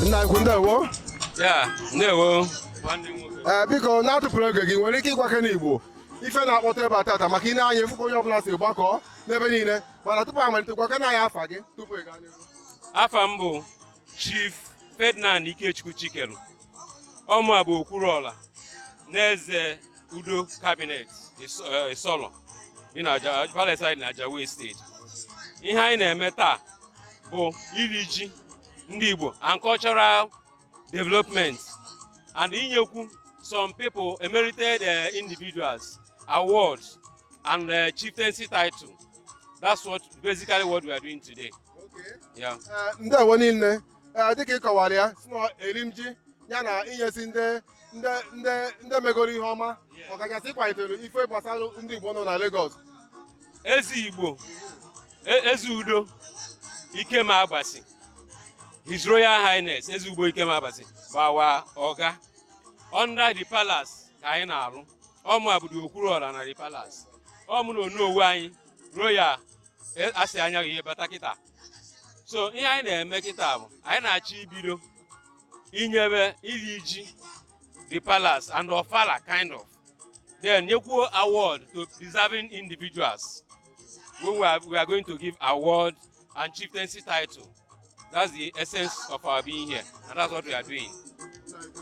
Nna ikwu, ndewo. Ya, ndewo. Ee, biko, na-atụpụrụ oge gị, nwere ike ịgwa n'Igbo ife na-akpọtụ ebe a tata, maka ị na-anya efu onye ọbụla si gbakọ n'ebe niile. Mana tupu amalite, gwa anyị afa gị tupu ị gaa n'ihu. Afa m bụ Chief Ferdinand Ikechukwu Chikelu. Ọmụ bụ Okwuruọla n'Eze Udo Cabinet Isolo dị na Palestine na Ajao Estate. Ihe anyị na-eme taa bụ iri ji ndị Igbo and cultural development and inyekwu some people, emerited individuals, awards and chieftaincy title. That's what basically what we are doing today. Yeah. Ee, ndewo niile. Ee, dịka ị kọwara ya, si na erim ji ya na inyesi ndị megoro ihe ọma, ọkachasị ịkwalitere ife gbasara ndị Igbo nọ na Lagos. Eze Igbo, Eze Udo Ikem Agbasi, His Royal Highness Eze Ugbo Ikem Agbasi bụ our oga under the palace ka anyị na-arụ. Ọmụ abụdo Okwuruọra na the palace. Ọmụ na onowu anyị royal asị anya ihe bata kịta. So ihe anyị na-eme kịta bụ anyị na-achọ ibido inyebe iri ji the palace and ofala kind of, then nyekwuo award to deserving individuals when we are going to give award and chieftaincy title. That's the essence of our being here, and that's what we are doing.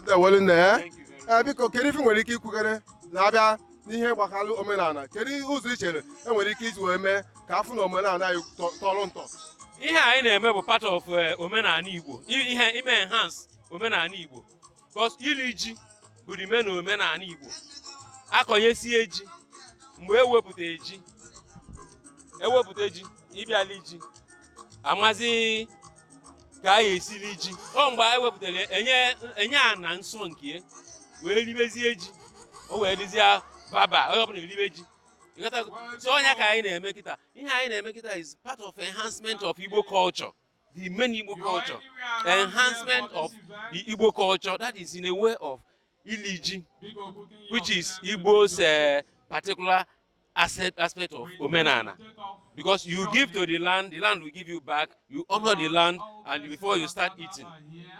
Ndewo nne ya. Thank you very much. Ee, biko, kedu ife nwere ike ikwugere na-abịa n'ihe gbasara omenala? Kedu ụzọ i chere enwere ike iji wee mee ka afụ na omenala anyị tọrọ ntọ? Ihe anyị na-eme bụ part of omenala Igbo, ihe ime enhance omenala Igbo, because iri ji bụ the main omenala Igbo. Akọnyesie ji, mgbe ewepụta ji, ewepụta ji, ịbịala ji, amazi ka a esiri ji. Ọ mgbe anyị wepụtara, enye ana nsọ nke ya, wee ribezie ji, o wee dịzie baba, onye ọbụla eribe ji. Ịghọtago? So ọnya ka anyị na-eme kịta. Ihe anyị na-eme kịta is part of enhancement of Igbo culture, the main Igbo culture, enhancement of the Igbo culture. That is in a way of ili ji, which is Igbo's particular aspect of omenala, because you give to the land, the land will give you back. You honor the land and before you start eating.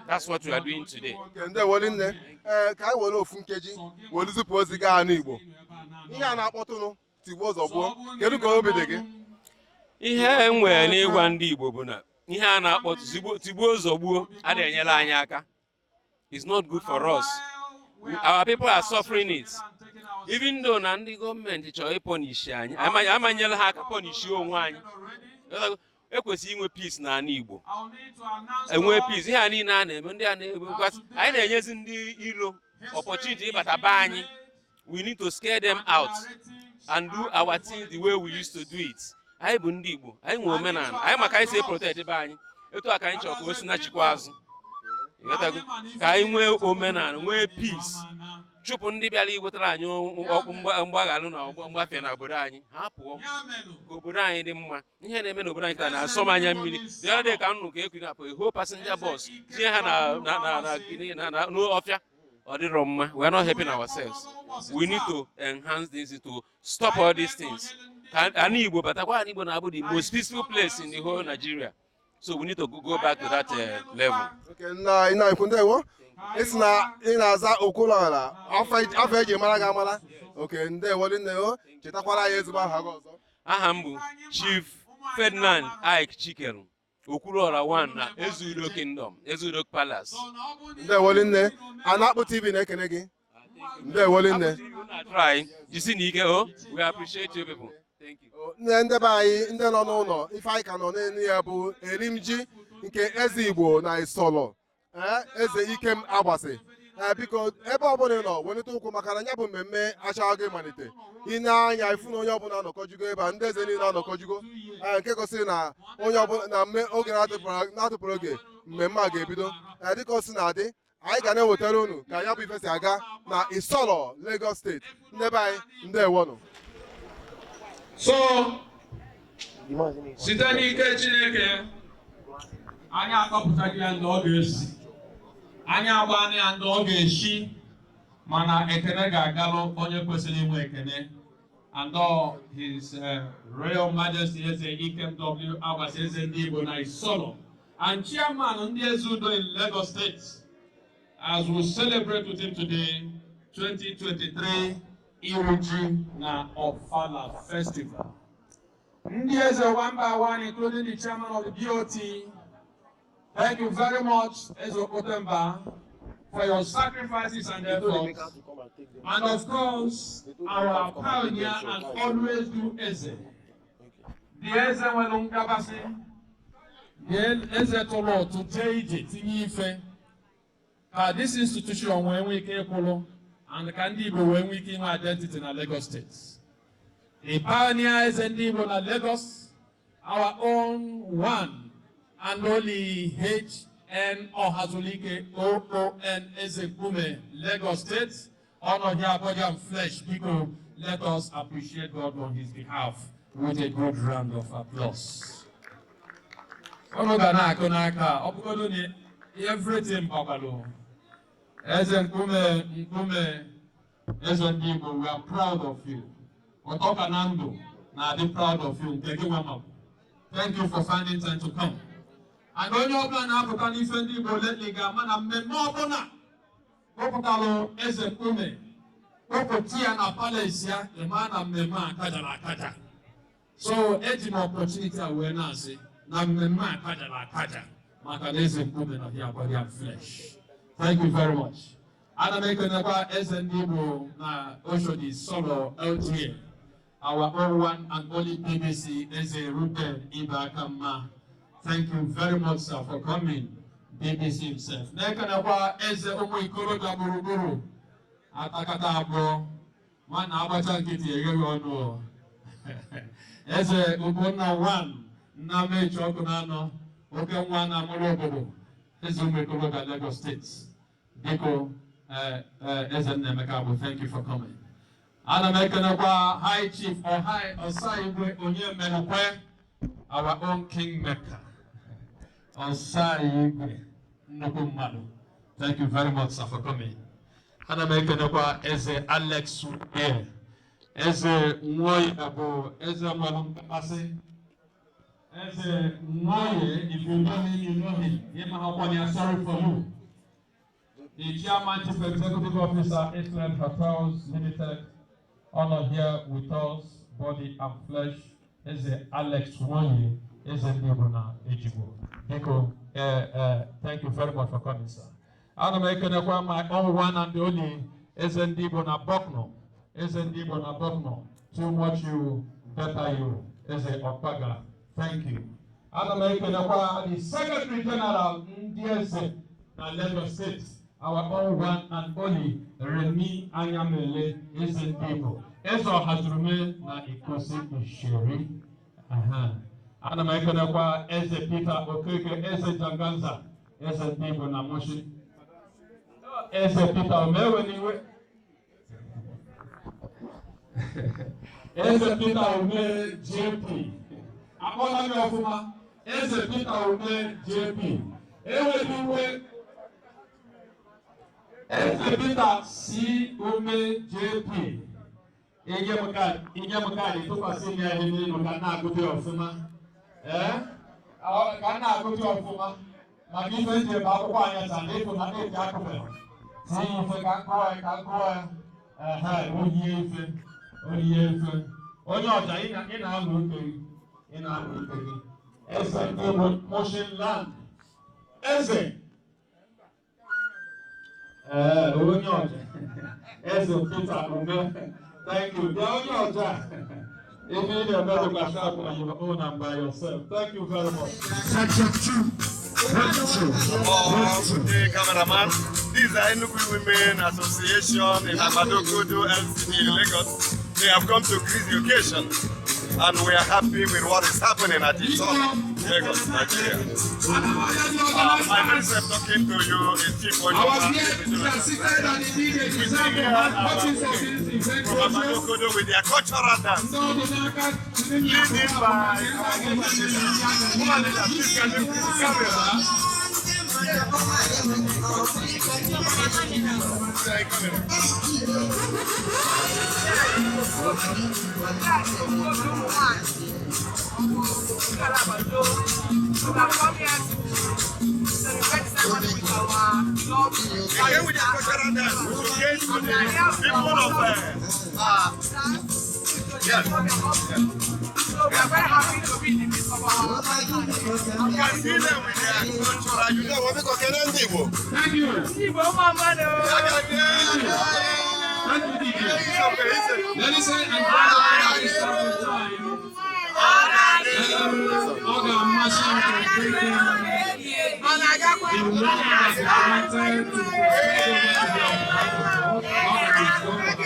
That's what we are doing today. Okay, ndewo nne. Ee, ka anyị were ofu nkeji were zipụ ozi gaa n'Igbo. Ihe a na-akpọtụnụ tigbuo zọgbuo, kedu ka obi dị gị? Ihe e nwere n'ịgwa ndị Igbo bụ na ihe a na-akpọ tigbuo zọgbuo adịghị enyere anyị aka. It's not good for us. Our people are suffering it. Even though na ndị gọọmenti chọrọ ịpunish anyị, amanyela ha aka punish onwe anyị. Ekwesịghị inwe peace n'ala Igbo. Enwe peace, ihe a niile a na-eme, ndị a na-egbukwasị anyị, na-enyezi ndị iro opportunity ịbata be anyị. We need to scare them out and do our things the way we used to do it. Anyị bụ ndị Igbo, anyị nwe omenala anyị, maka anyị si protect be anyị. Etu a ka anyị chọrọ ka o si nachikwa azụ. Ịghọtago? Ka anyị nwee omenala, nwee peace, chụpụ ndị bịara iwetara anyị ọkụ mgbaghalụ na ọgbọ mgbafe na obodo anyị. Ha pụọ ka obodo anyị dị mma. Ihe na-eme n'obodo anyị taa na-asọ m anya mmiri. The other day ka m nụ ka ekidnap a whole passenger bus, tinye ha na n'ọfịa. Ọ dịrọ mma. We are not helping ourselves. We need to enhance this, to stop all these things, ka ala Igbo batakwa. Ala Igbo na-abụ the most peaceful place in the whole Nigeria, so we need to go back to that level. Okay, nna ikwu, ndewo. Ị sị na ị na-aza Okwuluọra, afọ eji mara gị amara. Okay, ndewo nne o. Chetakwara ya ezigbo aha gị ọzọ. Aha m bụ Chief Ferdinand Ike Chikeru, Okwuluọra 1 na Ezeudo Kingdom, Ezeudo Palace. Ndewo nne. Anakpụ TV na-ekene gị. Ndewo nne. Try jisi n'ike o. We appreciate you people. Thank you. Nne, ndebe anyị, ndị nọ n'ụlọ, ife anyị ka nọ n'elu ya bụ erim ji nke eze Igbo na Isolo. Ee, Eze Ikem Agbasi, ee, biko, ebe ọbụla ị nọ, welite ụkwụ, maka na ya bụ mmemme achaghị ịmalite. Ị na-anya ifu na onye ọbụla anọkọjugo ebe a, ndị eze niile anọkọjugo, ee, nke gosiri na onye ọbụla na mme oge na-atụpụrụ oge mmemme a ga-ebido. Ee, dịka o si na-adị, anyị ga na-ewetara unu ka ya bụ ife si aga na Isolo, Lagos Steeti. Ndị be anyị, ndewonụ. So site n'ike Chineke, anyị akpọpụtaghị ya ndị ọ ga-esi, anyị agbana ya ndị ọ ga-esi, mana ekene ga-agalụ onye kwesịrị inwe ekene, and all His Royal Majesty Eze Ikem W. Agbasi, Eze ndị Igbo na Isolo and chairman ndị Eze Udo in Lagos State, as we celebrate with him today 2023 Iri Ji na Ofala Festival. Ndị eze one by one, including the chairman of the BOT, thank you very much, Eze Okotemba, for your sacrifices and efforts. And of course, our pioneer and always do Eze. The Eze nwere ngabasị, the Eze tụrụ ụtụ jee ije tinye ife, ka this institution wee nwee ike ịkwụrụ and ka ndị Igbo wee nwee ike inwe identity na Lagos State. The pioneer Eze ndị Igbo na Lagos, our own one and only H.N. Ohazulike OON, Eze Nkume, Lagos State, honor here body and flesh. Biko, let us appreciate God on his behalf with a good round of applause. Unu ga na-akụ n'aka, ọ bụgodu na everything gbakwalụ. Eze Nkume, Nkume, Eze ndị Igbo, we are proud of you. Ụtọ ka na ndụ na-adị proud of you nke gị nwa ma. Thank you for finding time to come. And onye ọbụla na-apụta n'ife ndị Igbo lately ga-ama na mmemme ọbụla kpọpụtalụ Eze Nkume, kpọpụta ya na palace ya, ịma na mmemme a kajara akaja. So eji m opportunity a wee na-asị na mmemme a kajara akaja maka na Eze Nkume nọ here body and flesh. Thank you very much. Ana m ekenekwa Eze ndị Igbo na Oshodi Solo LTA, our own one and only BBC, Eze Ruben Ibakamma. Thank you very much, sir, for coming, BBC himself. Na-ekenekwa Eze ụmụ ikorobịa gburugburu, atakata abụọ, nwanna agbacha nkịtị egheghị ọnụ o. Eze Ugonna one, Nnamechi ọkụ na anọ, oke nwa na-amụrụ obodo, Eze ụmụ ikorobịa Lagos State. Biko, Eze Nnaemeka bụ, thank you for coming. Ana m ekenekwa High Chief Ọhai Ọsaigwe Onye Merukwe, our own kingmaker. Ọsaigwe, nnukwu mmadụ. Thank you very much, sir, for coming. Ana m ekenekwa Eze Alex Uye. Eze Nwoye bụ eze nwere mmasị. Eze Nwoye, if you know him, you know him. Ịma akwụkwọ ya, sorry for you. The Chairman, Chief Executive Officer, Islam Hotels Limited, honor here with us, body and flesh, Eze Alex Nwoye, Eze ndị Igbo na Ejigbo. Biko, thank you very much for coming, sir. Ana m ekenekwa my own one and only Eze ndị Igbo na Bucknor, Eze ndị Igbo na Bucknor, too much you, better you, Eze Okpaga, thank you. Ana m ekenekwa the Secretary General ndị Eze na Lagos State, our own one and only Remi Anyamele, Eze ndị Igbo, Eze Ọhazurume na Ikosi Isheri. Aha. Ana m ekenekwa Eze Peter Okeke, Eze Janganza, Eze ndị Igbo na Mushin. Eze Peter Omewe n'iwe. Eze Peter Ome JP. Akpọla gị ọfụma. Eze Peter Ome JP. Enweghị iwe. Eze Peter C. Ome JP. Inye m kaadị, inye m kaadị, tụkwasị m ya ihe n'elu ka m na-agụta ya ọfụma. Ee? Ka m na-agụta ya ọfụma. Maka ife nji ebe akwụkwọ anyị taa na ịfụ na eji akụfe. Tinye ife ka nkụwa ya, ka nkụwa ya. Ehe, oyiye ife, oyiye ife. Onye ọja, ị na-alụ ike gị. Ị na-alụ ike gị. Eze ndị Igbo Mushin Land. Eze. Ee, onye ọja. Eze Peter Ume. Thank you. Bịa onye ọja. If you need a medical sharp on your own and by yourself. Thank you very much. Section 2. Or the cameraman. This is the Enugu Women Association in Agbado-Ogodo LCD in Lagos. They have come to greet the occasion, and we are happy with what is happening at Isolo, Lagos, Nigeria. My myself talking to you is Chief Our Onyema. VIPs are seated and indeed they We deserve see to here have our courtesy of this event from closure. Agbado-Ogodo with their cultural dance, leading by our woman leader. Woman leader, please can you carry on? Again with their cultural dance, we showcase to the people of yes, you can see them with their cultural. You know what we call ndị Igbo. Thank you. Thank you, DJ. Ladies and gentlemen, at this time, ọ ga-amasị m ka greet the one that is granted to preside over the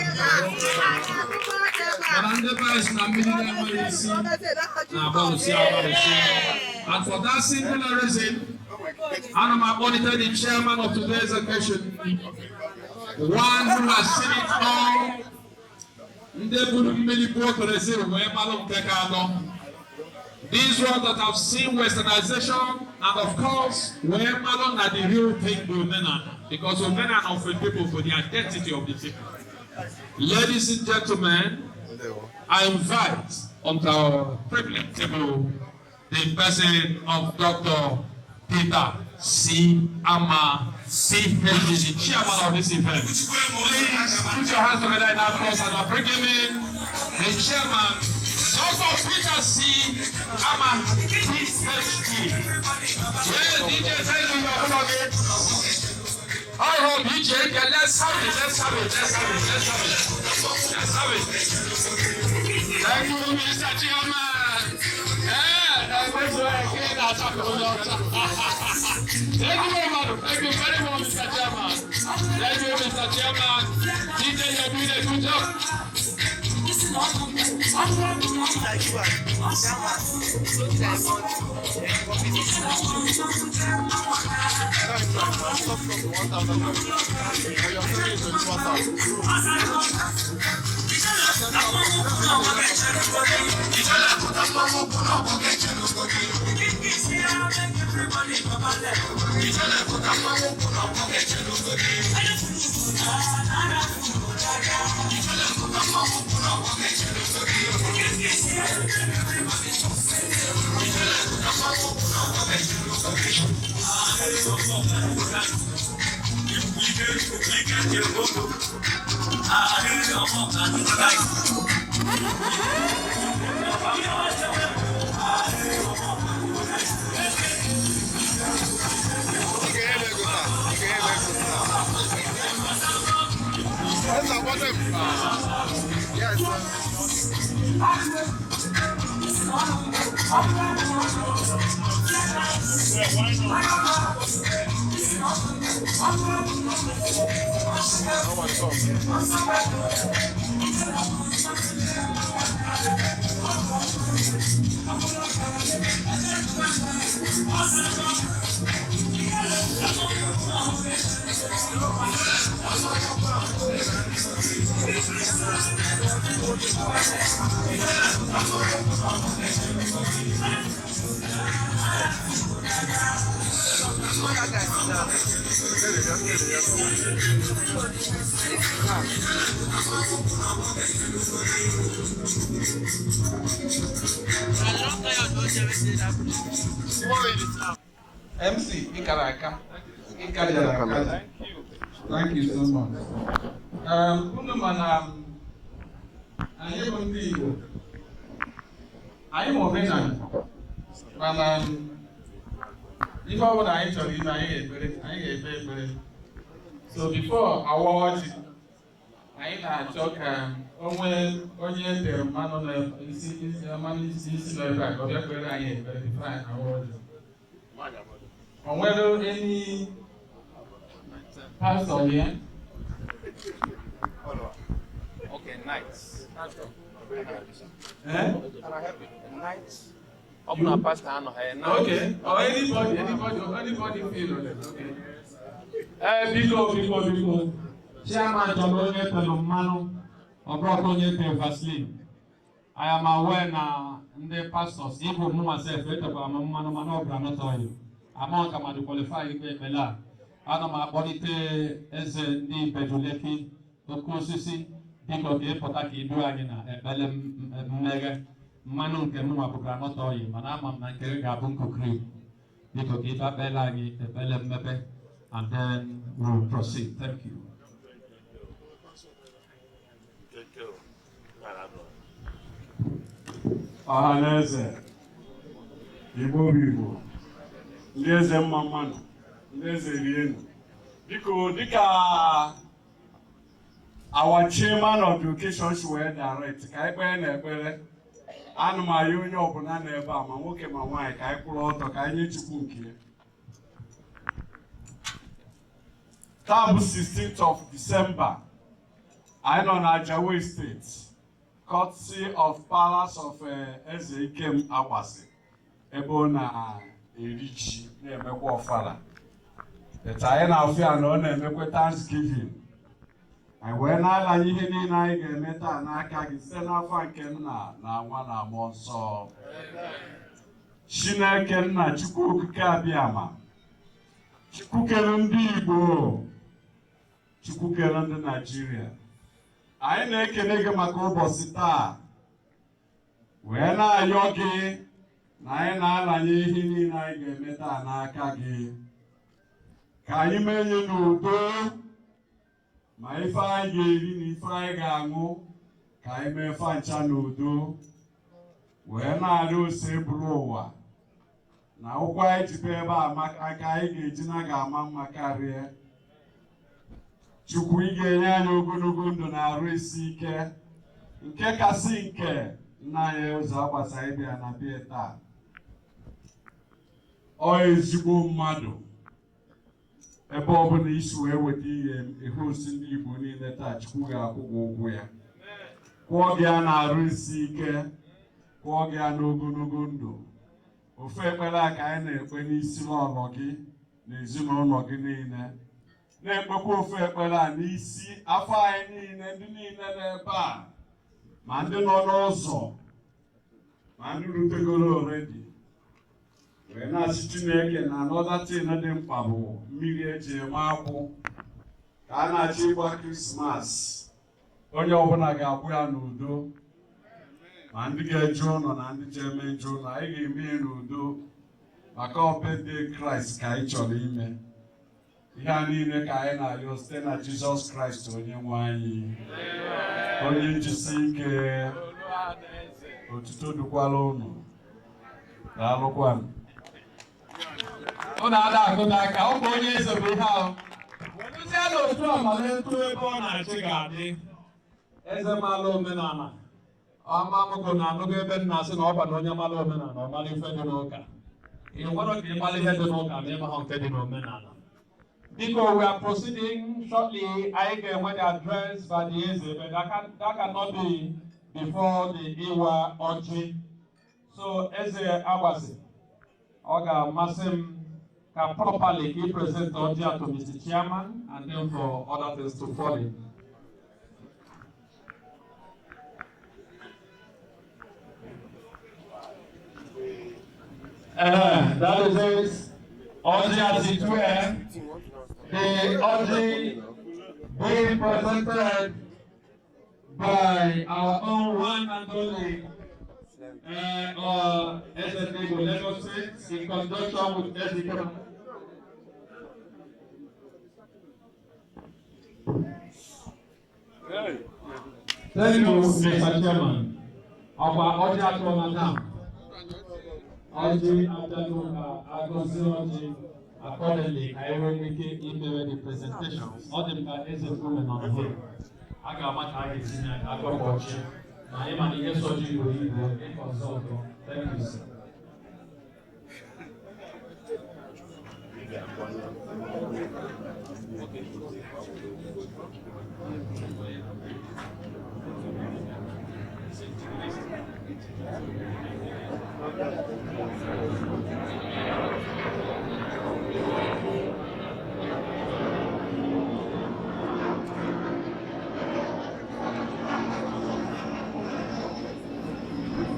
Mana ndị be anyị sị na mmiri na-enweghị isi na-agbalụsi agbalụsi. And for that singular reason, ana m akpọlite the chairman of today's occasion, one who has seen it all, ndị buru mmiri buo kerosene wee malụ nke ka anọ. These ones that have seen westernization and, of course, wee malụ na the real thing bụ omenala, because omenala of a people for the identity of the people. Ladies and gentlemen, I invite onto our privilege table the person of Dr. Peter C. Ama, CHD, the chairman of this event. Please put your hands together in applause and I bring him in, the chairman, Dr. Peter C. Ama, PhD. Yes, DJ, thank you, you're full of it. I hope DJ, okay, let's have it, let's have it, let's have it, let's have it. Let's have it. Thank you, Mr. Chairman. Yeah, that's why I came out of Thank you very much. Thank you very much, Mr. Chairman. Thank you, Mr. Chairman. DJ, you're doing a good job. Yes. Oh my God. MC ịkara aka ịkajara akaja. Thank you so much. Unu ma na anyị bụ ndị Igbo, anyị ma omenala, mana ife ọbụla anyị chọrọ ime, anyị ga-ekpere, anyị ga-ekpe ekpere. So before awa ọjị, anyị na-achọ ka o nwee onye e tere mmanụ na isi isi mmanụ isi isi nọ ebe a ka ọ bịa kpere anyị ekpere before anyị awa ọjị. O nwere any pastor here? Okay, nice. Eh? Nice. Ọ bụ na pastọ anọghị ya. Okay. Or anybody, anybody, anybody feel on it. Okay. Eh, biko, biko, biko. Chairman chọrọ onye tere mmanụ, ọ bụrụkwa onye tere Vaseline. I am aware na ndị pastors, ịbụ mụnwa sef, etekwara m mmanụ mana ọ bụla not oil. Amaghị ka mmadụ qualify ikpe ekpere a. Ana m akpọlite eze ndị Ibeju-Lekki, oke osisi, biko ka ịpụta ka idu anyị na ekpere mmeghe. Mmanụ nke mụnwa bụ groundnut oil, mana ama m na nke gị ga-abụ nkụ cream. Biko ka ịbịa kpere anyị ekpere mmepe, and then we will proceed. Thank you. Ọha na eze, Igbo bụ Igbo, ndị eze, mma mmanụ, ndị eze, rienu. Biko, dịka our chairman of the occasion si wee direct ka anyị kpee na ekpere, ana m ayọ onye ọbụla nọ ebe a, ma nwoke ma nwaanyị, ka anyị kwụrụ ọtọ ka anyị nye Chukwu nke ya. Taa bụ 16th of December. Anyị nọ na Ajao Estate, courtesy of Palace of Eze Ikem Agbasi, ebe ọ na-eri ji, na-emekwa ọfala. Etu anyị na-afụ ya na ọ na-emekwa Thanksgiving, anyị wee na-alanye ihe niile anyị ga-eme taa n'aka gị site n'afọ nke Nna na Nwa na Mmụọ Nsọ. Chineke Nna, Chukwu Okike Abịama, Chukwu kere ndị Igbo, Chukwu kere ndị Naijiria, anyị na-ekele gị maka ụbọchị taa, wee na-ayọ gị na anyị na-alanye ihe niile anyị ga-eme taa n'aka gị, ka anyị mee ihe n'udo, ma ife anyị ga-eri na ife anyị ga-aṅụ, ka anyị mee fancha n'udo, wee na-arịọ ose bụrụ ụwa na ụkwụ anyị jibe ebe a maka aka anyị ga-eji na ga-ama mma karịa. Chukwu, ị ga-enye anyị ogologo ndụ na arụ isi ike, nke kasị nke nna anyị ụzọ agbasa ịbịa na bịa taa. Ọ ezigbo mmadụ, ebe ọbụla isi wee weta ihe ihe osi ndị Igbo niile taa, Chukwu ga-akwụ gị ụgwọ ya, kwụọ gị a na-arụ isi ike, kwụọ gị a n'ogologo ndụ. Ofe ekpere a ka anyị na-ekpe n'isi ụlọ gị na ezinụlọ gị niile, na-ekpekwa ofe ekpere a n'isi afọ anyị niile, ndị niile n'ebe a, ma ndị nọ n'ụzọ, ma ndị rutegoro already, wee na-asị Chineke na another thing dị mkpa bụ mmiri eji eme akwụ ka a na-achọ ịgba Christmas. Onye ọbụla ga-akwụ ya n'udo, ma ndị ga-eje ụlọ na ndị ji eme nje ụlọ, anyị ga-eme ya n'udo maka birthday Kraịst ka anyị chọrọ ime. Ihe a niile ka anyị na-arịọ site na Jizọs Kraịst onye nwe anyị. Onye njisi ike, otuto dukwala unu. Daalụkwanụ. Ọ na-ada akụta aka, ọ bụ onye eze bụ ihe ahụ. Weluzie n'otu amala etu ebe ọ na-achị ga-adị. Eze mala omenala. Ọma mụkụ na anụgo ebe nna sị na ọ bụ na onye mala omenala, ọ mara ife dị n'ụka. Ị nwere ka ị mara ihe dị n'ụka ma ịma nke dị n'omenala. Biko, we are proceeding shortly. Anyị ga-enwe the address by the eze, but that cannot be before the Iwa Ọjị. So, Eze Agbasi, ọ ga-amasị m ka properly ka ị present ọjị a to Mr. Chairman and then for other things to follow. That is it. Ọjị as it were. The ọjị being presented by our own one and only Eze Ndigbo Lagos State in conjunction with Eze Ikem. Thank you, Mr. Chairman. Ọkwa ọjị atụọla now. Ọjị abịago ka agọzie ọjị accordingly ka e nwee ike imewe the presentation. Ọ dị m ka Eze Nkume nọ here. A ga-ama ka a ga-esi na agọpụ ọjị. Ma anyị ma na ihe sọ ji Igbo Igbo ịkọzọ ọtọ. Thank you, sir.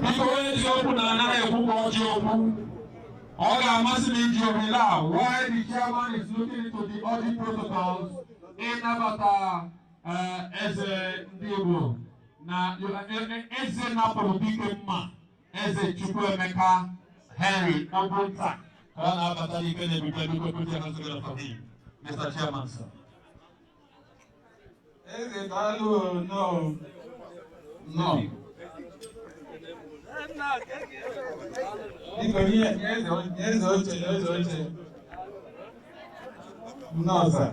Biko, onye ji okwu na anaghị ekwu ka ọ ji okwu. Ọ ga-amasị m iji ohere a, while the chairman is looking into the audit protocols, ịnabata eze ndị Igbo na eze napụrụ dike mma, Eze Chukwuemeka Henry Ogbonta, ka ọ na-abata n'ike na-ebube. Biko, put your hands together for him. Mr. Chairman, sir. Eze, daalụ o, no. No. Biko, nye eze, nye eze oche, nye eze oche. Nnọọ, sir.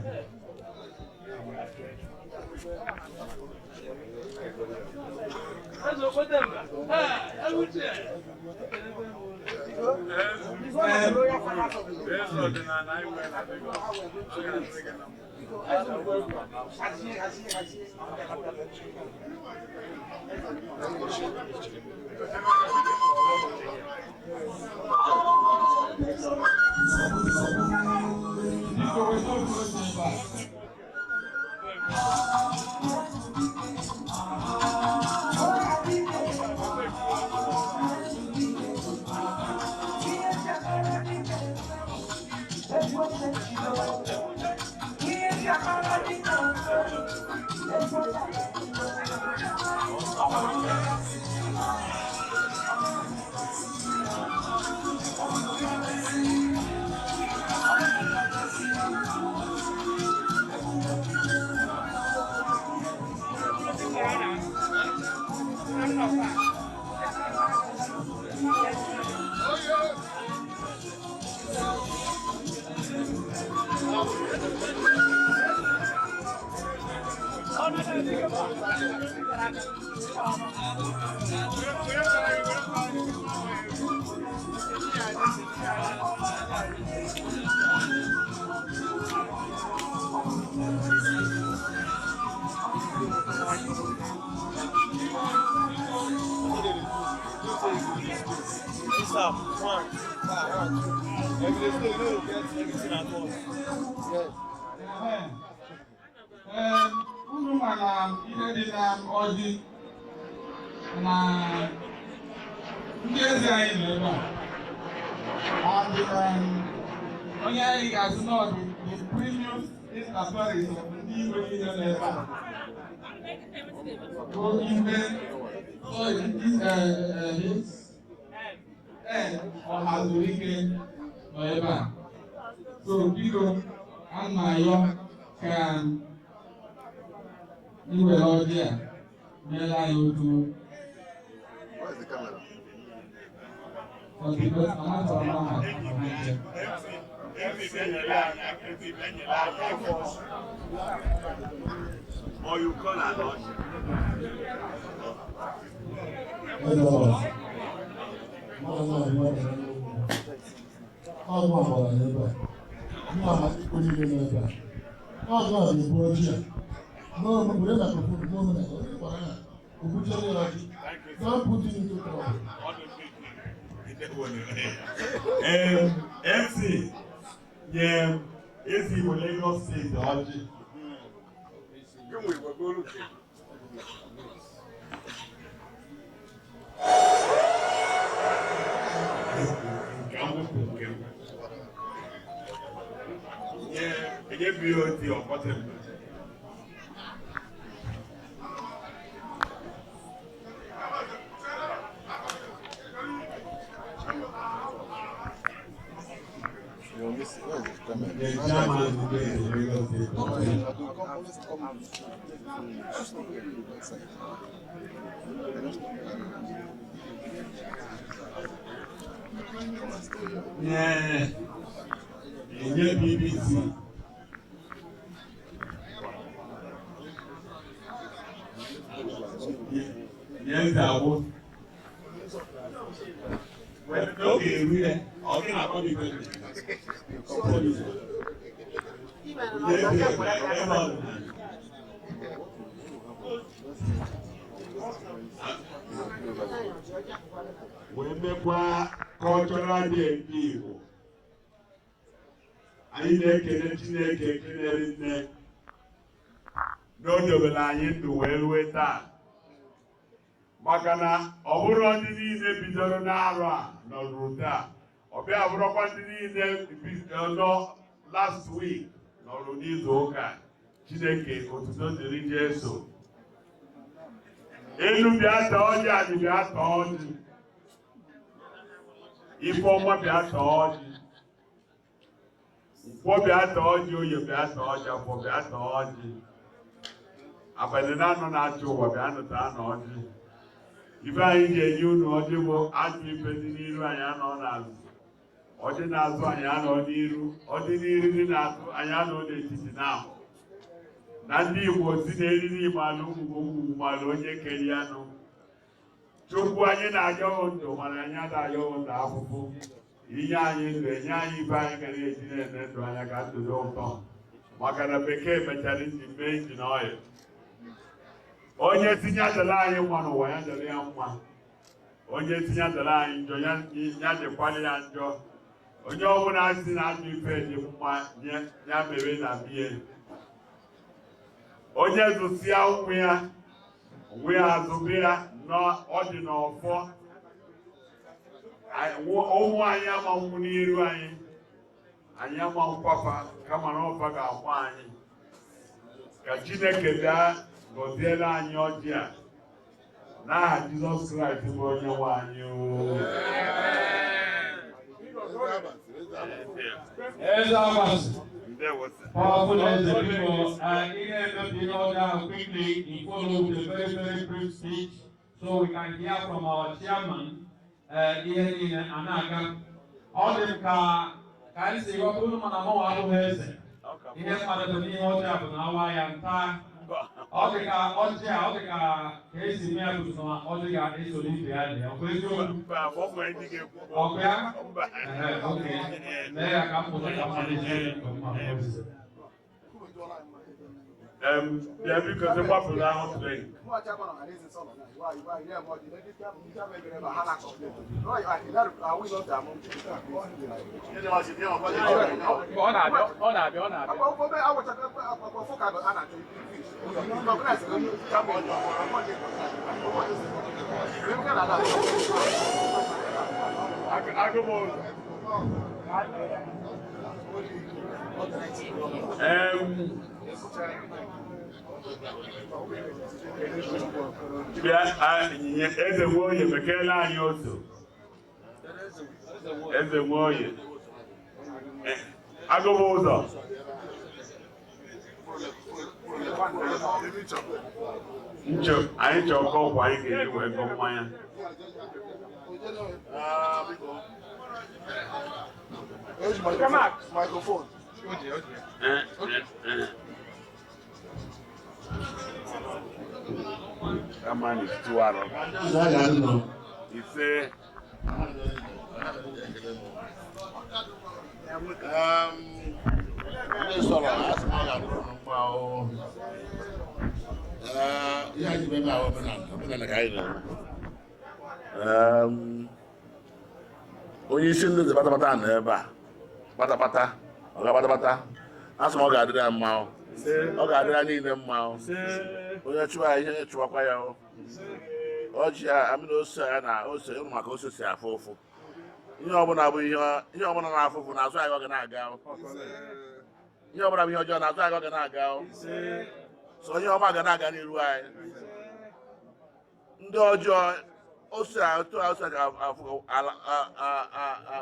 Biko, weta otu oche ebe a. Ee, unu ma na ihe dị na ọjị na ndị eze anyị nọ ebe a, and onye anyị ga-asị na ọ dị the premium instantaries of ndị igwe niile nọ ebe a bụ igwe, sorry, ndị Ọhazurike nọ ebe a. So biko, a na-ayọ ka i were ọjị a meere anyị otu. Where's the camera? Ọdịgo amatọrọ m aha ọha. Or you call an usher. Eze ọra, mmadụ na-abịa ọbịa n'ugwu. Ọgụ a gbara ya ebe a. Mụ ama ikpe niile nọ ebe a. Ọgụ a ga-ebu ọjị a. N'ọnụ were microphone n'ọnụ na onye gwara ya o butere ya ọjị. Don't put him into trouble. MC, nye ezi Igbo Lagos State ọjị. Gịnwe Igbo golu. Nke m wepụ nke m. Nye enye BOT ọkpọtị m. You're missing. Where's the camera? The chairman of the Lagos State ọjị. I do come, always come. Just not very good outside. I just come and stay here. Nye enye BBC. Nye eze agwụ. N'oge eru ya, ọ gị na-akpọ m igwe. Wee mekwa cultural day ndị Igbo. Anyị na-ekele Chineke, ekelere nne na o dobere anyị ndụ wee rue taa, maka na ọ bụrụ ndị niile bidoro n'arọ a nọrọ taa, ọ bịa bụrụkwa ndị niile nọ last week nọrụ n'izu ụka. Chineke, otuto dịrị Jesu. Elu bịa taa ọjị, anyị bịa taa ọjị, ife ọma bịa taa ọjị, nkwọ bịa taa ọjị, oye bịa taa ọjị, afọ bịa taa ọjị, abalị na-anọ na-achị ụwa bịa nụta na ọjị. Ife anyị ga-enye unu ọjị bụ ajọ ife dị n'iru anyị anọ n'azụ, ọjị na-azụ anyị anọ n'iru, ọjị n'iru dị na-azụ anyị anọ n'etiti na ahụ na ndị Igbo si na eriri malụ ngwugwu malụ onye kere anụ. Chukwu, anyị na-ayọghị ndụ, mana anyị ada-ayọghị ndụ afụfụ. Inye anyị ndụ, enye anyị ife anyị ga na-eji na-eme ndụ anya ka ndụ dị ụtọ, maka na bekee mechara engine mee engine oil. Onye tinye adịla anyị mma n'ụwa, ya dịrị ya mma. Onye tinye adịla anyị njọ, ya dịkwala ya njọ. Onye ọbụla si na ajọ ife dị mma ya mere na bie. Onye zụsịa ụmụ ya, onwe ya azụbe ya ọ dị n'ọfọ. Ụmụ anyị ama nwụ n'iru anyị, anyị ama nkwafa, kama na ọfa ga-akwa anyị. Ka Chineke bịa gọziere anyị ọjị a n'aha Jizọs Kraịst bụ onye nwe anyị. Eze Agbasi. Powerful Eze people, ihe emebi order quickly in follow with a very, very brief speech so we can hear from our chairman. Ihe niile a na-aga. Ọ dị m ka ka anyị si ghọta unu, mana mụnwa abụghị eze. Ihe mmadụ bụ n'ihe ọjọọ bụ na awa ya nta. Ọ dị ka ọjị a, ọ dị ka ka esi mee ya bụ na ọjị ga-esoro ibe ya lee. Ọ bụ eziokwu? Ọ bụ ya? Ehe, okay. Mee ya ka m pụta ka mmadụ esi nke ọma. Bịa biko, sị gbapụrụ ahụ drink. Ọ na-abịa, ọ na-abịa, ọ na-abịa. Agụm. Bịa ịnyịnya Eze Nwoye mekeela anyị otu. Eze Nwoye. Agụm ụzọ. Ncho, anyị chọrọ kọpụ anyị ga-eji wee gụọ mmanya. Microphone. Eh. That man is too arrogant. He say, Ndị sọ̀rọ̀ asị na ọ ga-adịrị unu mma o. Ee, ihe anyị bụ ebe a bụ omenala, omenala ka anyị na-eme. Onye isi ndị eze patapata nọ ebe a, patapata, ọga patapata, asị m ọ ga-adịrị ya mma o. Ọ ga-adịrị anyị niile mma o. Onye chụwa ya ihe chụwakwa ya o. Ọjị a, amịna ose ya na ose ịhụ maka ose si afụ ụfụ. Ihe ọbụla bụ ihe ọbụla na-afụ ụfụ n'azụ anyị ọ ga na-aga o. Ihe ọbụla bụ ihe ọjọọ n'azụ anyị ọ ga na-aga o. So ihe ọma ga na-aga n'iru anyị. Ndị ọjọọ ose a otu a ose ga-afụ ala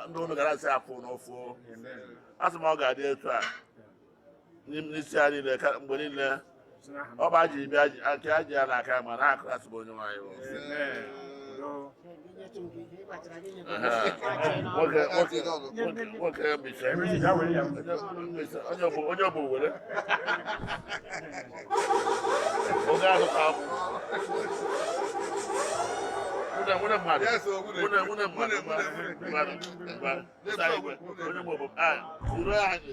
ndị ụlọ gara asị afụ n'ụfụ. Asị m ọ ga-adị etu a n'isi anyị niile mgbe niile. Ọ bụ aji bịa nke aji ya n'aka ma na akụ asị bụ onye nwaanyị bụ. Nwoke nwoke nwoke nwoke Mbaise onye bụ were oge azụta akwụ nwunye nwunye mmadụ nwunye nwunye mmadụ mmadụ mmadụ onye bụ ah iro anyị.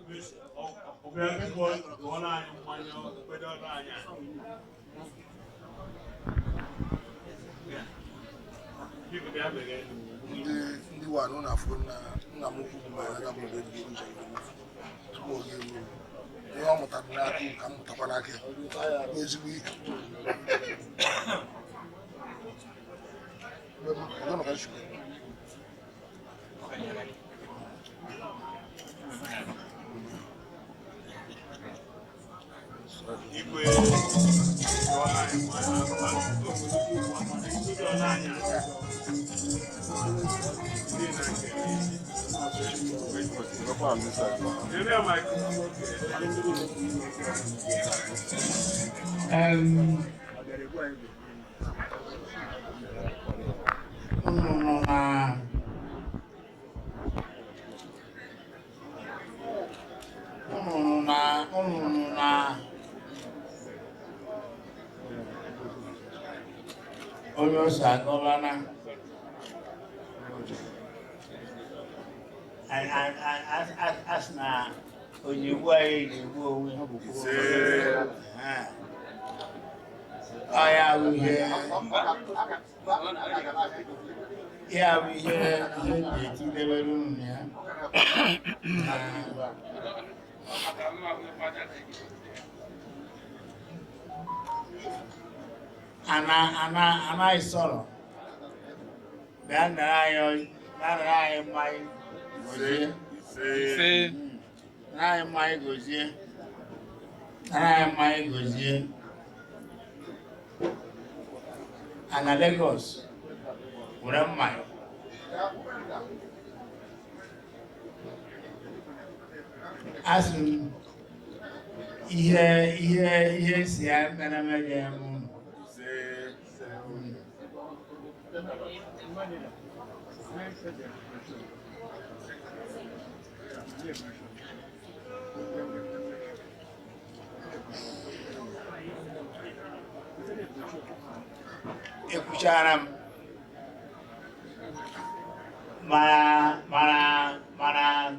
Bịa biko gụọrọ anyị mmanya kpedoro anyị a. Biko bịa meghee. Ndị wa nọ na-afụ na nna m ukwu bụ mere aka bụ ebe ụzọ ibe m tupu oge eruo. Ihe ọ mụtara n'aka m ka m mụtakwa n'aka ya bụ ezigbo ihe. Ọgọ nọ ka nshukwu. Igwe gụọrọ anyị mmanya gụọrọ anyị a. Ndị na-nke Ebe mic. Unu nọ na unu nọ na unu nọ na onye ose agọbana a sị na onyegbu anyị na-egbu onwe ha. Ọ ya bụ ihe ya bụ ihe ihe m ga-etidebere unu na ya. Na ana ana anaghị sọ̀rọ̀ bịa nara anyị bịa nara anyị mmanya gozie. Nara anyị mmanya gozie. Nara anyị mmanya gozie. Ana Lagos were mmanya. Asị m ihe ihe ihe si ya mere mere ya m unu. Ekwuchara m mana mana mana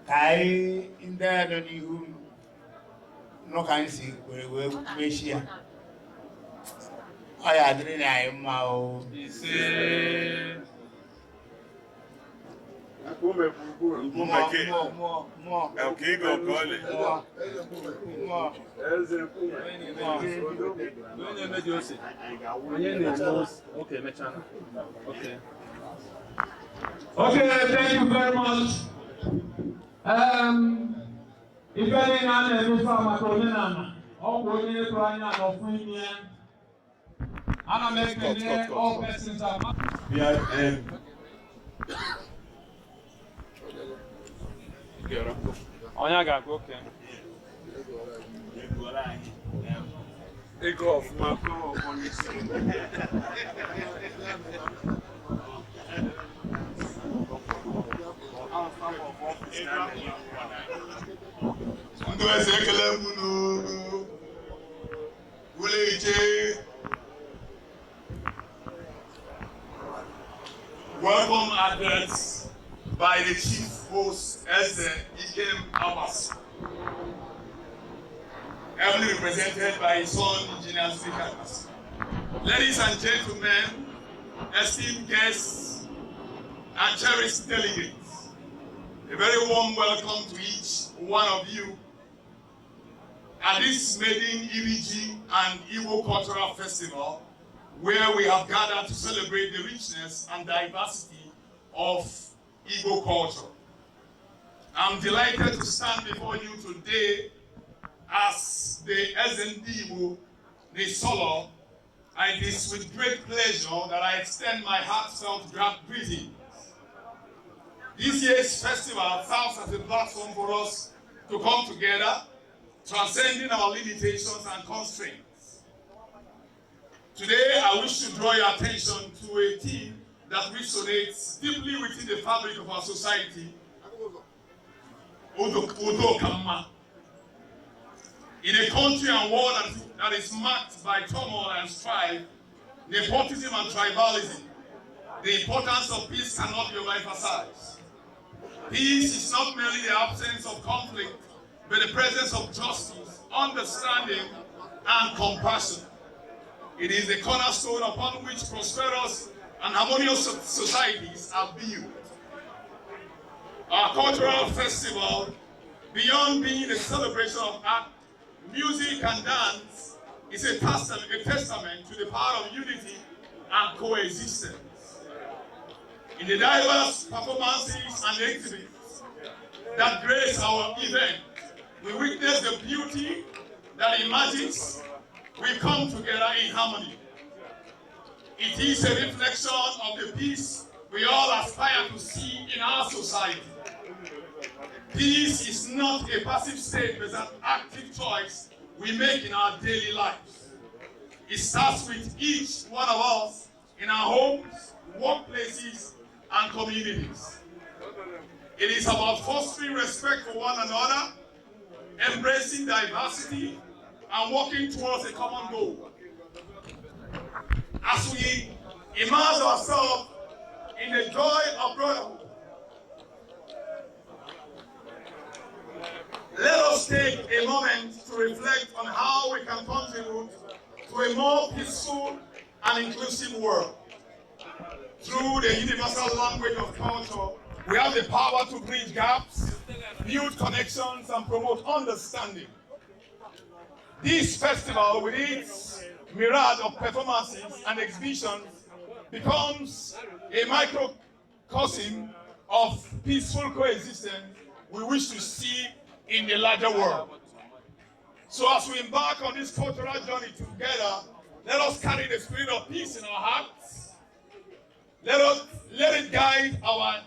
ka anyị ndị a nọ n'ihu m nụ ka anyị si were wee mechie ya. Ọ ya adịrị na anyị mma o. Mmụọ mmụọ mmụọ mmụọ Nke ịga ọka ọlị. mmụọ mmụọ Onye na-eme dị ose? Onye na-eme ose? Okay, emechaa. Okay. Okay, thank you very much. Ife niile a na-emefe a maka omenala, ọ bụ onye tụrụ anya n'ọfụ ime ya. Ana m ekele all persons ama. Bịa Onye a ga-agụ oke. gụọrọ anyị. Ego ọfụma kwụrụ ụgwọ n'isi. Ndị eze ekele m unu. Wule ije. Welcome address by the chief host Eze Ikem Abbas. Ably represented by his son, Engineer Speaker Abbas. Ladies and gentlemen, esteemed guests, and cherished delegates, a very warm welcome to each one of you at this maiden Iriji and Igbo Cultural Festival, where we have gathered to celebrate the richness and diversity of Igbo culture. I'm delighted to stand before you today as the Ezendibo Nisolo, and it is with great pleasure that I extend my heartfelt greetings. This year's festival serves as a platform for us to come together, transcending our limitations and constraints. Today, I wish to draw your attention to a theme that resonates deeply within the fabric of our society, Udo, Udo Kamma. In a country and world that is marked by turmoil and strife, nepotism and tribalism, the importance of peace cannot be overemphasized. Peace is not merely the absence of conflict, but the presence of justice, understanding, and compassion. It is the cornerstone upon which prosperous and harmonious societies are built. Our cultural festival, beyond being a celebration of art, music, and dance, is a testament to the power of unity and coexistence. In the diverse performances and exhibits that grace our event, we witness the beauty that emerges. We come together in harmony. It is a reflection of the peace we all aspire to see in our society. Peace is not a passive state, but an active choice we make in our daily lives. It starts with each one of us in our homes, workplaces, and communities. It is about fostering respect for one another, embracing diversity, and working towards a common goal. As we immerse ourselves in the joy of brotherhood, let us take a moment to reflect on how we can contribute to a more peaceful and inclusive world. Through the universal language of culture, we have the power to bridge gaps, build connections, and promote understanding. This festival, with its myriad of performances and exhibitions, becomes a microcosm of peaceful coexistence we wish to see in the larger world. So as we embark on this cultural journey together, let us carry the spirit of peace in our hearts. Let us let it guide our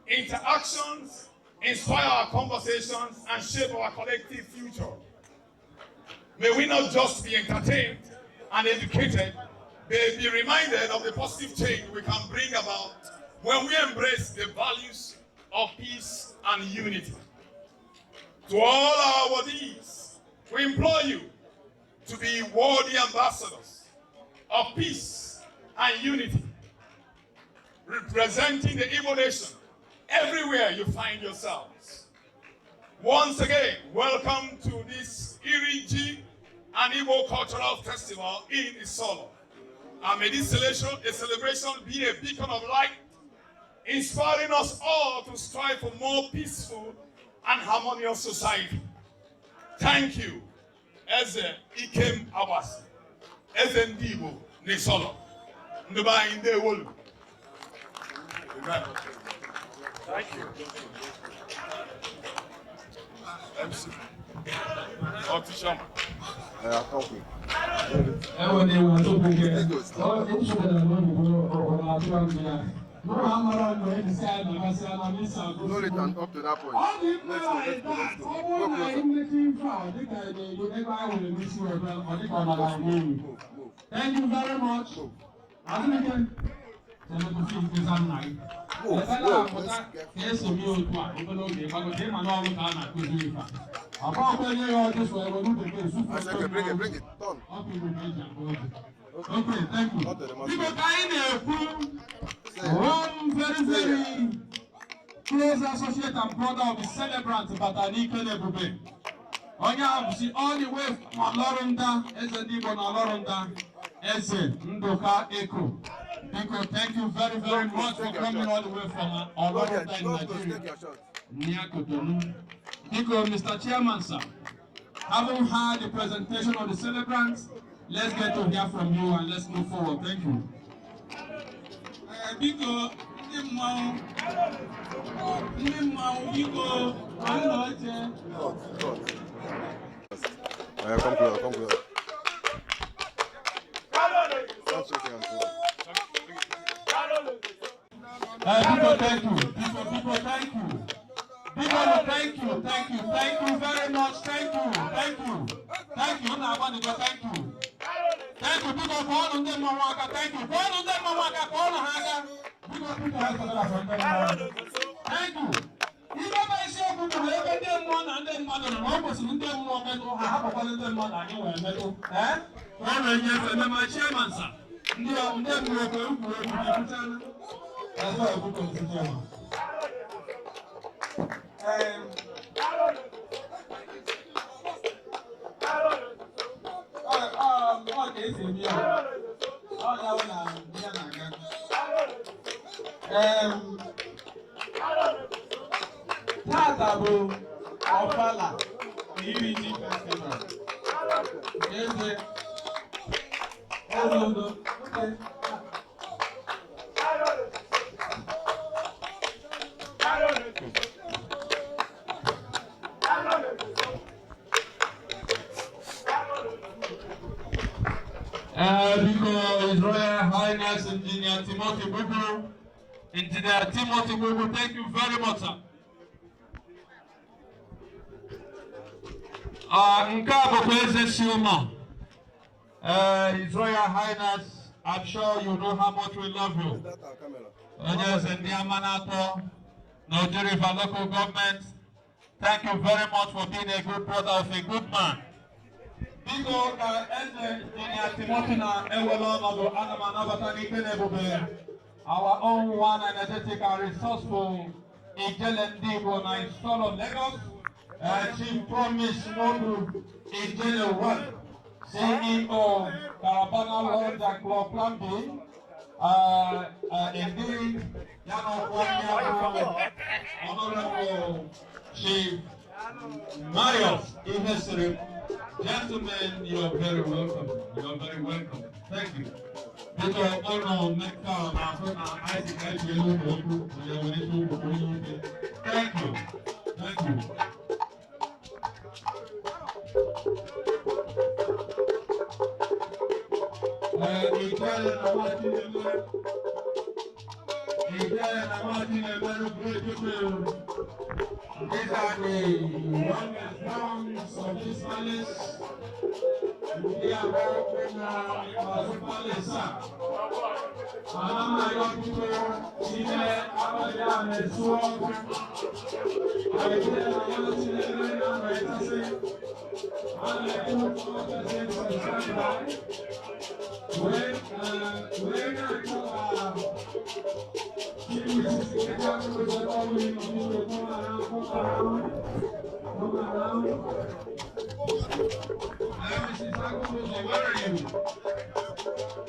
interactions, inspire our conversations, and shape our collective future. May we not just be entertained and educated, but be reminded of the positive change we can bring about when we embrace the values of peace and unity. To all our awardees, we implore you to be worthy ambassadors of peace and unity, representing the Igbo nation everywhere you find yourselves. Once again, welcome to this Iriji and Igbo Cultural Festival in Isolo. And may this celebration be a beacon of light, inspiring us all to strive for more peaceful and harmonious society. Thank you, Eze Ikem Abasi, Eze Ndigbo n'Isolo. Ndị be anyị, ndewonu. Amen. Thank you. MC. Official. Ewere iwe tupu gị nsogbu n'oyibo ọ na-atụ ndụ ya n'ụlọ amara ndụ ebisi anyị na-agasị na misa. Roll it and up to that point. Ọ dị mma. Let's go, let's go, let's go. Ọ bụrụ na anyị nweta ife a dịka na-ego ebe anyị nwere n'isi ebe ọ dịka ọ nara anyị n'iyi. Thank you very much. Azụmike chelụkwụsị nkụza nna gị ebela apụta ka eso m otu a obere oge gbagote ịma n'ọrụ ka a na-akụzi ife a ọ bụghịkwa enye ya ọjị so ebe n'ubeke esufu. I said, okay, bring it, bring it. Turn. Ọ bụ Igbo ka eji akpọ ọjị. Okay, thank you. Not to the Biko, ka anyị na-ekwu, one very, very close associate and brother of the celebrant bata n'ike n'ebube. Onye ahụ si all the way from Ọlọrụnda, eze ndị Igbo na Ọlọrụnda, Eze Ndụka Eko. Biko, thank you very, very much for coming all the way from Ọlọrụnda in Go close, Nigeria. take your shot. Near Cotonou. Biko, Mr. Chairman, sir, having heard the presentation of the celebrants, let's get to hear from you and let's move forward. Thank you. Ee, biko, ndị mmanwụ, ndị mmanwụ, biko, anyị nọ oche. Cut, cut. Come closer, come closer. Don't shake hands. Biko, thank you. Biko, Biko, thank you. Biko, thank you, thank you, thank you very much. Thank you, thank you. Thank you. Unu agbanịgo, thank you. Thank you. Biko, kụọnụ ndị mmanwụ aka. Thank you. Kụọnụ ndị mmanwụ aka, kụọnụ ha aka. Biko, biko, ha sọtara afọ ndị mmanwụ. Thank you. Ibe bụ isiokwu bụ ebe ndị mmụọ na ndị mmadụ nọ na ọ kwesịrị ndị mmụọ metụ ha, hapụkwala ndị mmadụ anyị wee metụ. Ee? Ka ọ na-enyefe eme ma chairman sir. Ndị mmụọ ekwe ukwu egwu ekwuchala. That's why I put on the chairman. Ọ ka esi eme ya. Ọ ya bụ na ya na-aga. Tata bụ Ọfala na Iri Ji Festival. Nke eze eze udo. Okay. Biko, His Royal Highness Engineer Timothy Bubu. Engineer Timothy Bubu, thank you very much, sir. Nke a bụkwa eze si ụlọ. His Royal Highness, I'm sure you know how much we love you. Onye eze ndị Amanato, Oji River Local Government, thank you very much for being a good brother of a good man. Biko ka eze Engineer Timothy na-ewere ọnọdụ, ana m anabata n'ike na ebube our own one energetic and resourceful Ijele Ndị Igbo na Isolo Lagos, Chief Promise Nwobu Ijele One, CEO Caravana Lounge and Club Plan B. Indeed, ya na ọkwa ndị ahụ, Honorable Chief Marius Ihesiri. Gentlemen, you are very welcome. You are very welcome. Thank you. Biko ụnụ mmekọ na-ahụ na Isaac ejiela ụmụ okwu onye nwere ike ụmụ onye ike. Thank you. Thank you. Ijele na nwa Chinemere. Ijele na nwa Chinemere, great people. These are the youngest sons of this palace. Ndị abụọ na Ikpeazụ palace a. Ana m arịọ biko ime abalị a na-esu ọkụ. Ijele na nwa Chinemere na-anọ etiti. A na-ekwu ọkachasị standby. Wee na-achọ ka come around. Mrs. Akubuzo, where are you?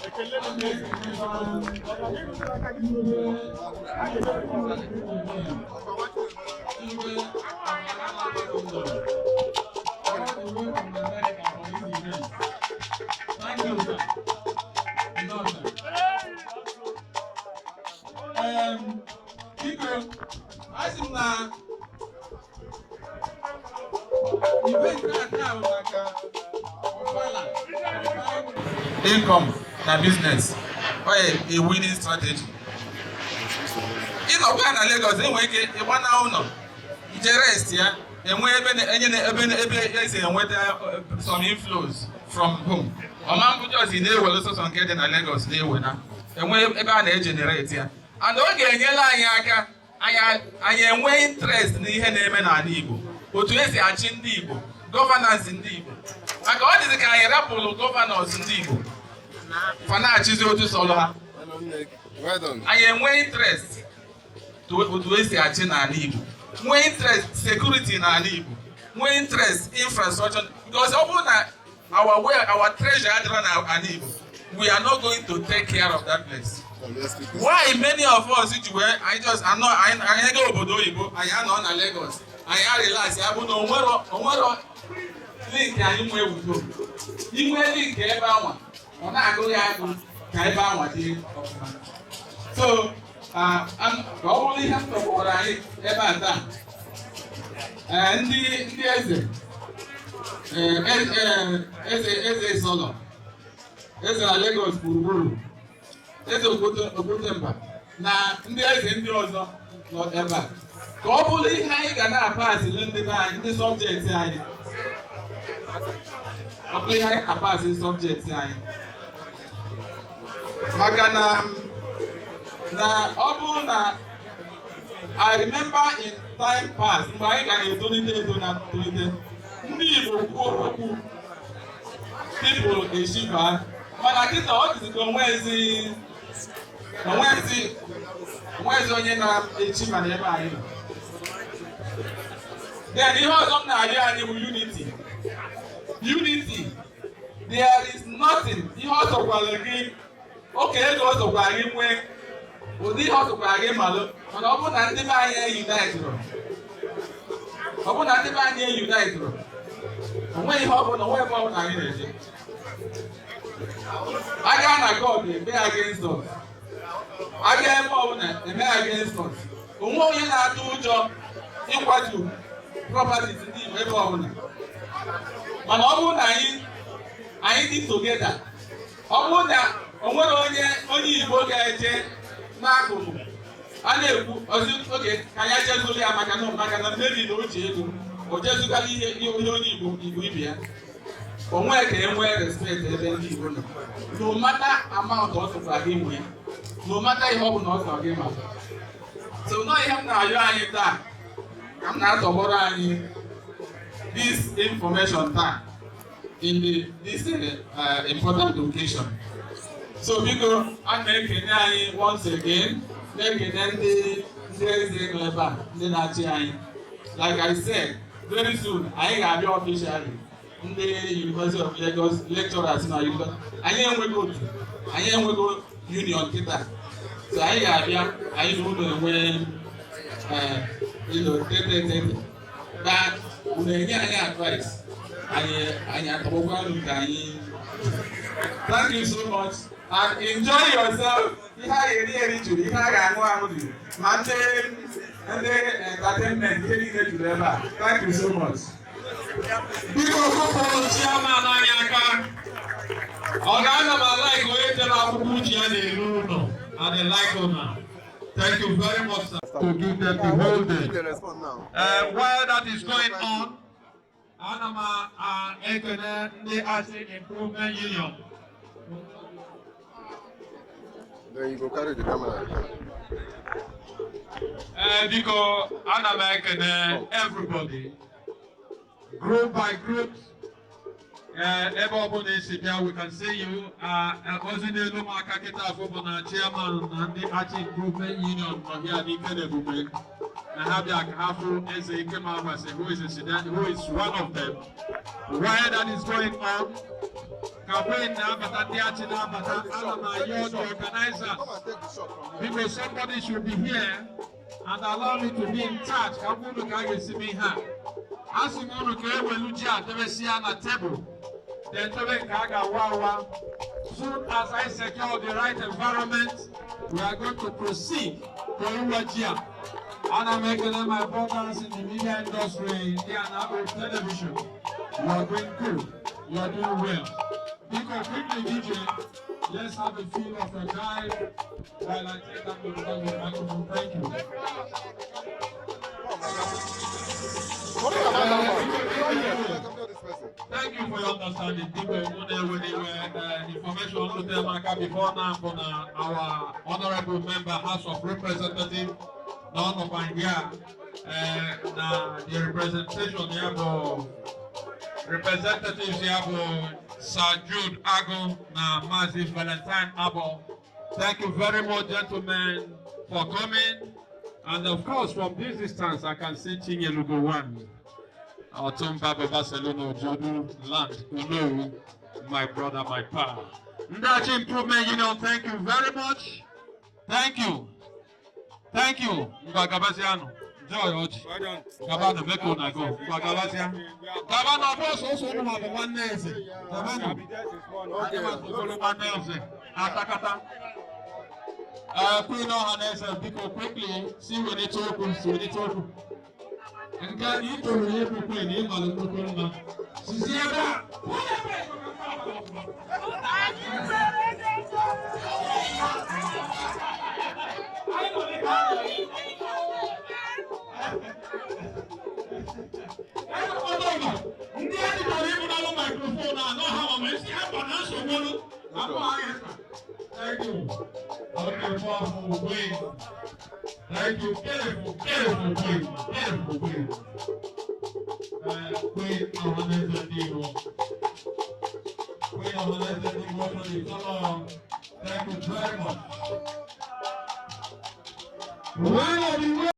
Okay, thank you. Thank you, sir. No, sir. Biko, asị m na event a taa bụ maka Ọfala income na business or a winning strategy. Ịnọkwa na Lagos, enwere ike ịgbana ụlọ ije rest ya, enwe ebe enye ebe esi enweta some inflows from home. Ọma mbụ just na-ewere sọsọ nke dị na Lagos na-ewe na enwe ebe a na-egenerate ya, and ọ ga-enyere anyị aka anyị enwe interest n'ihe na-eme n'ala Igbo, otu esi achị ndị Igbo, governance ndị Igbo, maka ọ dịzị ka anyị rapụrụ governors ndị Igbo fa na-achịzi otu sọlọ ha. Anyị enwe interest otu esi achị n'ala Igbo, nwee interest security n'ala Igbo, nwee interest infrastructure, because ọ bụrụ na our way, our treasure adịrọ n'ala Igbo, we are not going to take care of that place. Why many of us ji wee anyị just anọ anyị ga obodo oyibo, anyị anọ na Lagos, anyị a relax ya, bụ na onwero link anyị nwee wudo inwe link ebe anwa ọ na-agụ ya agụ ka ebe anwa dị ọfụma. So ka ọ bụrụ ihe m tọgbọrọ anyị ebe a taa, ndị eze, eze Isolo, eze na Lagos gburugburu, eze Okwutemba na ndị eze ndị ọzọ nọ ebe a, ka ọ bụrụ ihe anyị ga na-apasịrị ndị be anyị, ndị subject anyị. Ọ bụrụ ihe anyị apasị subject anyị. Maka na na ọ bụrụ na I remember in time past, mgbe anyị ka na-etolite eto na ntolite, ndị Igbo kwuo okwu, people eshiba. Mana kịta ọ dịzị ka onwezi onye na-echi mana ebe anyị nọ. Then ihe ọzọ m na-arịọ anyị bụ unity. Unity. There is nothing ihe ọ sọkwara gị oke ego ọ sọkwara gị nwee, ụdị ihe ọ sọkwara gị malụ, mana ọ bụrụ na ndị be anyị unitụrụ, ọ bụrụ na ndị be anyị unitụrụ, onweghị ihe ọ bụla, onwe ebe ọ bụla anyị na-eje. Aga na God eme against us, aga ebe ọbụla eme against us. Onwe onye na-atụ ụjọ ịkwatu properties ndị Igbo ebe ọbụla. Mana ọ bụrụ na anyị dị together, ọ bụrụ na o nwere onye Igbo ga-eje n'akụkụ a na-ekwu ozi oge ka anyị jezuru ya maka na mmebi na o ji ego o jezugara ihe ihe onye Igbo ibe ya, o nwee ka e nwee respect ebe ndị Igbo nọ, no matter amount ọ sọkwara gị nwee, no matter ihe ọ bụla ọ sọ gị ma. So nọọ ihe m na-arịọ anyị taa, ka m na-atọgbọrọ anyị this information taa in this important occasion. So biko, a na-ekene anyị once again, na-ekene ndị eze nọ ebe a, ndị na-achị anyị. Like I said, very soon anyị ga-abịa officially. Ndị University of Lagos lecturers na university, anyị enweghị otu, anyị enweghị union kịta. So anyị ga-abịa, anyị na ụlọ enwe tete na unu enye anyị advice, anyị atọgbọkwa unu ka anyị. Thank you so much and enjoy yourself. Ihe a ga-eri eri juru, ihe a ga-aṅụ aṅụ juru, ma ndị entertainment, ihe niile juru ebe a. Thank you so much. Biko, kụpụrụ chairman anyị aka. Ọ ga-ana m a-like onye tere akwụkwọ uche ya na-eru ụlọ and the like una. Thank you very much, sir. To give them the whole day. They respond now. While that is going on, ana m ekene ndị Achi Improvement Union. Then you go carry the camera. Biko, ana m ekene everybody, group by group, ebe ọbụla esi bịa, we can see you. Ozi n'elu m aka kịta afọ bụ na chairman na ndị Achi Improvement Union nọ here n'ike na ebube na ha bịa ka ha fụ Eze Ikem Agbasi, who is a student, who is one of them. While that is going on, campaign na-abata, ndị Achi na-abata, ana m ayọ the organizers. Come and take the shot from here. Because somebody should be here and allow me to be in charge. Ka m unu ka a ga-esi m ihe a. A sị m unu ka ewelu ji a debesia na tebụl. Then tebe nke a ga-awa awa. Soon as I secure the right environment, we are going to proceed to iwa ji a. Ana m ekele my brothers in the media industry, ndị a na-akpọ television. You are doing good. You are doing well. Biko, quickly, DJ, let's have a feel of your time while I take that the microphone. Thank you. What about that one? Come this person. Thank you for your understanding. Biko, information to maka before now for our honorable member, House of Representatives, none of here, na the representation here for representatives here for Sir Jude Ago na Mazi Valentine Abo. Thank you very much, gentlemen, for coming. And of course, from this distance, I can see Chinyelugo one. Otumba Barcelona Ojodu Land Uno, my brother, my pal. Ndachi Improvement Union, thank you very much. Thank you. Thank you. Ngwa Joy Oji. Gabano, make una go. Ngwa gabazia. Gabano, boss, also unu ma bụ nwanne eze. Gabano. Okay. Nwanne eze. Atakata. Queen Ọhaneze, biko, quickly, si welite okwu, si welite okwu. Nke a ị toro ya bụ queen, ị malụ nnukwu mma. Sizi ebe a. Ndị a dịtara ịbụ n'ọlụ. Sogbolu. Thank you. Okay, powerful queen. Thank you, beautiful, beautiful queen, beautiful queen. Queen Ohanaeze Ndigbo. Queen Ohanaeze Ndigbo from the salon. Thank you very much. When are the